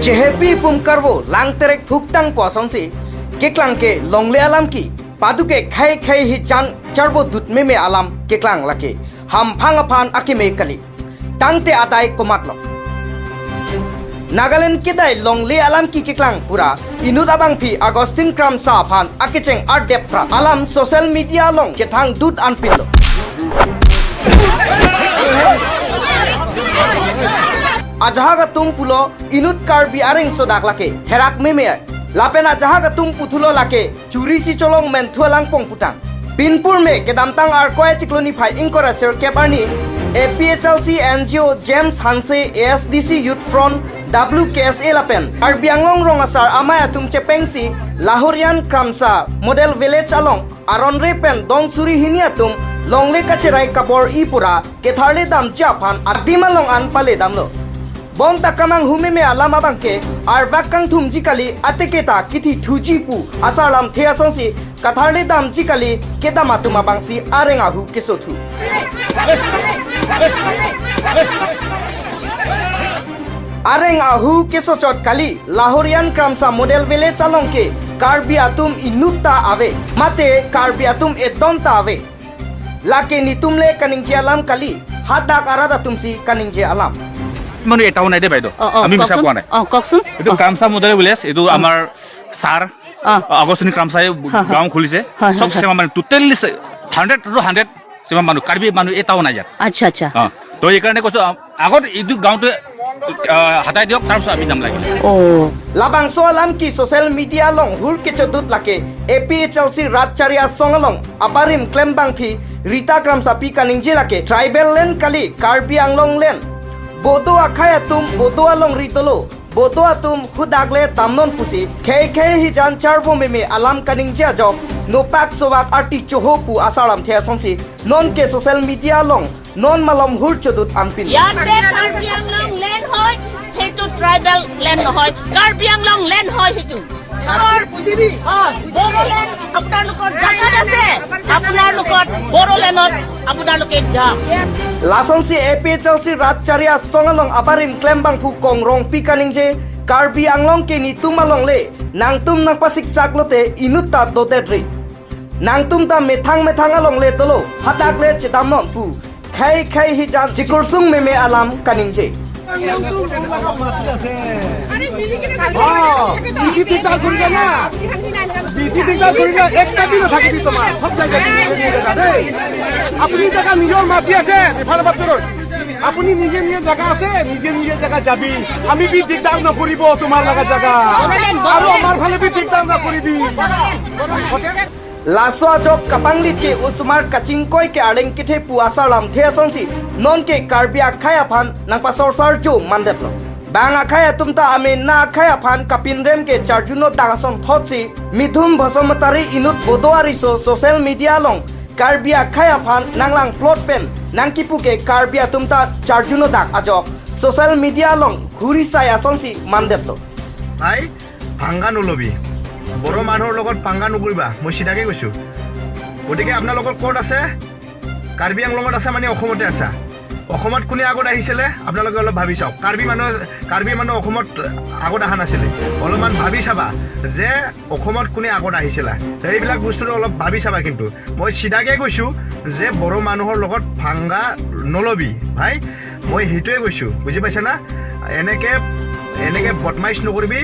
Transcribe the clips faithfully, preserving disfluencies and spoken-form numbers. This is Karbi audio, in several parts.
Chehepi pum karvo lang terek phuktang pu asonsi keklang ke longle alam ke, padu ke khei khei hijan charvo dut meme alam keklang lake. Hamphang aphan akeme kali. Tangte adai komatlo. Nagaland kedai longle alam ke keklang pura inut abangpi Augustine Kramsa aphan akecheng ardep prat alam social media along chethang dut anpinlo. Ajahak atum pulo inut Karbi areng sodak lake herak meme ai. Lapen ajahak atum puthulo lake churi si cholong menthu alang pong putang. Pinpur me kedamtang Arkoi achiklo niphai ingkoi ra sirkep arni A P H L C, N G O, James Hanse, A S D C, Youth Front, W K S A lapen Karbi Anglong rong asar amei atum chepengsi Lahorian Kramsa Model Village along aron re pen dong suri hini atum longle kacherai kabor-i pura ketharle damji aphan adim along an pale damlo. Bong ta kamanghu meme alam abang ke arbak kangthumji kali, ateke ta kithi thuji pu asar lamthe asonsi katharle damji kali, kedam atum abangsi areng ahu kesothu. Areng ahu kesochot kali, Lahorian Kramsa Model Village along ke Karbi atum inut ta ave, mate Karbi atum edon ta ave. Lake netum le kaningje alam kali, hadak arat atum si kaningje alam. Manu e town nai de bai do. Oh, oh, Ami misa kokson? Kowa nai. Oh, kokson? এইটো Oh. কামচা model village, এইটো Oh. আমাৰ sir, Oh. আগষ্টনী কামচাই হা, হা। গাঁও খুলিছে। হা, হা, চব হা। চেমা মানুহ, টোটেলি হাণ্ড্ৰেড টু হাণ্ড্ৰেড চেমা মানুহ, কাৰ্বি মানুহ এটাও নাই ইয়াত। আচ্ছা, আচ্ছা। অ, তো এইকাৰণে কৈছো, আ-, আগত এইটো গাঁওটো, আ, হটাই দিয়ক, তাৰপিছত আমি যাম লাগিলে। Oh. Labangso alam ke social media along hur kechodut lake A P H L C rat chari asong along abarim klembangpi Rita Kramsapi kaningje lake tribal land kali, Karbi Anglong land. Bodo akhei atum Bodo alongri dolo, Bodo atum hudak le damnon pusi khei khei hijan charvo meme alam kaningje ajok nopak sovak arti choho pu asar lamthe asonsi nonke social media along non malom hur chodut anpin. ইয়াতে কাৰ্বি আংলং লেণ্ড হয়, সেইটো tribal land নহয়, কাৰ্বি আংলং লেণ্ড হয় সেইটো। অ, বড়ো লেণ্ড আপোনালোকৰ জাগাত আছে, আপোনালোকৰ বড়ো লেণ্ডত আপোনালোকে যাওক। Lasonsi A P H L C rat chari asong along abarim klembangpo Kongrongpi kaningje, Karbi Anglong ke netum along le nangtum nangpasiksak lote inut ta dodetri. Nangtum ta methang methang along le dolo, hadak le chedamnon pu khei khei hijan chikursung meme alam kaningje. অ, বেছি দিগদাৰ কৰিলে না, বেছি দিগদাৰ কৰিলে, একটা দিন নাথাকিবি তোমাৰ, সব জায়গা তুমি নিজে নিজে জাগা দেই। আপুনি জাগা নিজৰ মাটি আছে, ইফালে বাট ৰোড। আপুনি নিজে নিজে জাগা আছে, নিজে নিজে জাগা যাবি। আমি বি দিগদাৰ নকৰিব তোমাৰ লগা জাগা। আৰু আমাৰ ফালে বি দিগদাৰ নকৰিবি। Okay? Laso ajok kapanglit ke osomar kachingkoi ke arleng kethe pu asar lamthe asonsi nonke Karbi akhei aphan nangpasorsar jo mandetlo. Bang akhei atum ta amena akhei aphan kapinrem ke charjuno dak ason thotsi Midhum Basumatary inut Bodo ariso social media along Karbi akhei aphan nanglang plot pen nangkipu ke Karbi atum ta charjuno dak ajok social media along huri sai asonsi mandetlo. ভাই, পাংগা নলবি, বড়ো মানুহৰ লগত পাংগা নকৰিবা, মই চিধাকে কৈছো। গতিকে আপোনালোকৰ ক'ত আছে? কাৰ্বি আংলঙত আছে মানে অসমতে আছা। অসমত কোনে আগত আহিছিলে? আপোনালোকে অলপ ভাবি চাওক। কাৰ্বি মানুহ, কাৰ্বি মানুহ অসমত আগত অহা নাছিলে। অলপমান ভাবি চাবা যে অসমত কোনে আগত আহিছিলা। এইবিলাক বস্তুটো অলপ ভাবি চাবা কিন্তু। মই চিধাকে কৈছো যে বড়ো মানুহৰ লগত পাংগা নলবি ভাই, মই সেইটোৱে কৈছো, বুজি পাইছা না? এনেকে, এনেকে বদমাইছ নকৰিবি।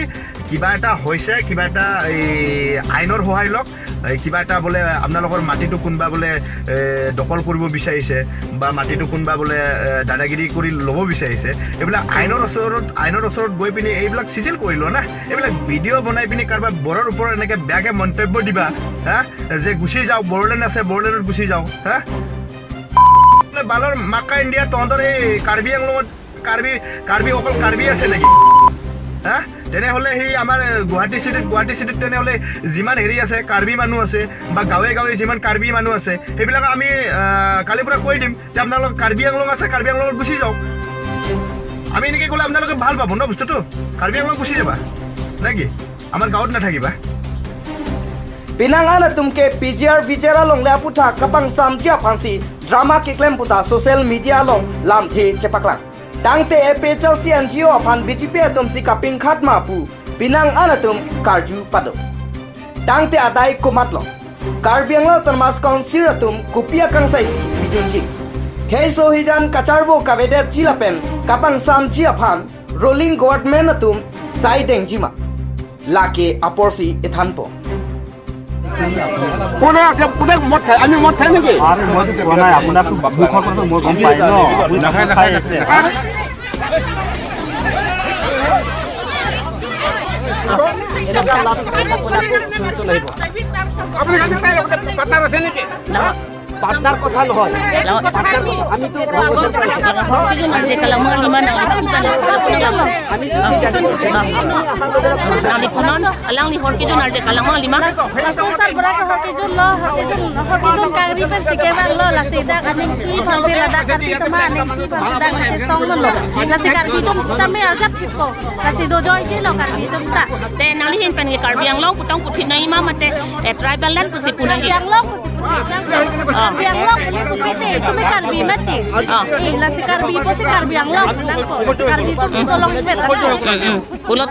কিবা এটা হৈছে, কিবা এটা এই আইনৰ সহায় লওক। এই কিবা এটা বোলে আপোনালোকৰ মাটিটো কোনোবা বোলে, এ, দখল কৰিব বিচাৰিছে বা মাটিটো কোনোবা বোলে, এ, দাদাগিৰি কৰি ল'ব বিচাৰিছে, এইবিলাক আইনৰ ওচৰত, আইনৰ ওচৰত গৈ পিনি এইবিলাক চিজিল কৰি লোৱা না। এইবিলাক ভিডিঅ' বনাই পিনি কাৰোবাৰ বড়োৰ ওপৰত এনেকে বেয়াকে মন্তব্য দিবা, হা, যে গুচি যাওক, বড়োলেণ্ড আছে, বড়োলেণ্ডত গুচি যাওক, হা? বালৰ মাক্কা ইণ্ডিয়া, তহঁতৰ এই কাৰ্বি আংলঙত কাৰ্বি, কাৰ্বি অকল কাৰ্বি আছে নেকি? হা? তেনেহ'লে সেই আমাৰ, এ, গুৱাহাটী চিটিত, গুৱাহাটী চিটিত তেনেহ'লে যিমান হেৰি আছে, কাৰ্বি মানুহ আছে, বা গাঁৱে গাঁৱে যিমান কাৰ্বি মানুহ আছে, সেইবিলাক আমি, আহ, কালিৰ পৰা কৈ দিম যে আপোনালোক কাৰ্বি আংলং আছে, কাৰ্বি আংলঙত গুচি যাওক। আমি এনেকে ক'লে আপোনালোকে ভাল পাব ন বস্তুটো? কাৰ্বি আংলং গুচি যাবা নেকি? আমাৰ গাঁৱত নাথাকিবা? Penang an atum ke P G R V G R along le aputhak kapangsamji aphansi drama keklem puta social media along lamthe chepaklang. Tangte A P H L C N G O aphan B J P atum si kapingkhat ma pu penang an atum karju pado. Tangte adai komatlo? Karbi Anglong Autonomous Council atum kopi akangsai si pidunji? Kheiso hijan kacharvo kavedetji lapen kapangsamji aphan ruling government atum sai dengji ma? Lake apor si ethanpo. কোনে আছে? কোনে মদ খায়? আমি মদ খাই নেকি? আরে মদ খোৱা নাই, আপোনাকতো মুখৰ পৰা মই গম পাই ন। আপুনি নাখায়, নাখায়, খাই আছে। নাখায়। আপুনি খালি খাই, আপোনাৰ পাৰ্টনাৰ আছে নেকি? পাৰ্টনাৰ কথা নহয়। Lo, পাৰ্টনাৰ কথা। আমিতো Arje kalangmang lima nang, nang lipunon, alangli hor kejun arje kalangmang lima. Laso sarbura ke hor kejun lo, hor kejun, hor kejun kangri pen si kevanglo, lasi dak aning ki aphansi ladak Karbi atum aning ki aphansi dak kesong lo. Lasi Karbi atum tame arjap thippo. Lasi dojoijilo Karbi atum ta. Te nangli ahin pen ke Karbi Anglong pu tong puthot nangji ma mate, eh, tribal land pusi pu nangji? Karbi Anglong pusi pu nangji. Ah. Karbi Anglong pusi pu nangji. Tumi Karbi mati. Ah. Eh, lasi Karbi pusi Karbi Anglong pu nangpo. Karbi atum si tolong ipet ta. Mm, mm. Pulo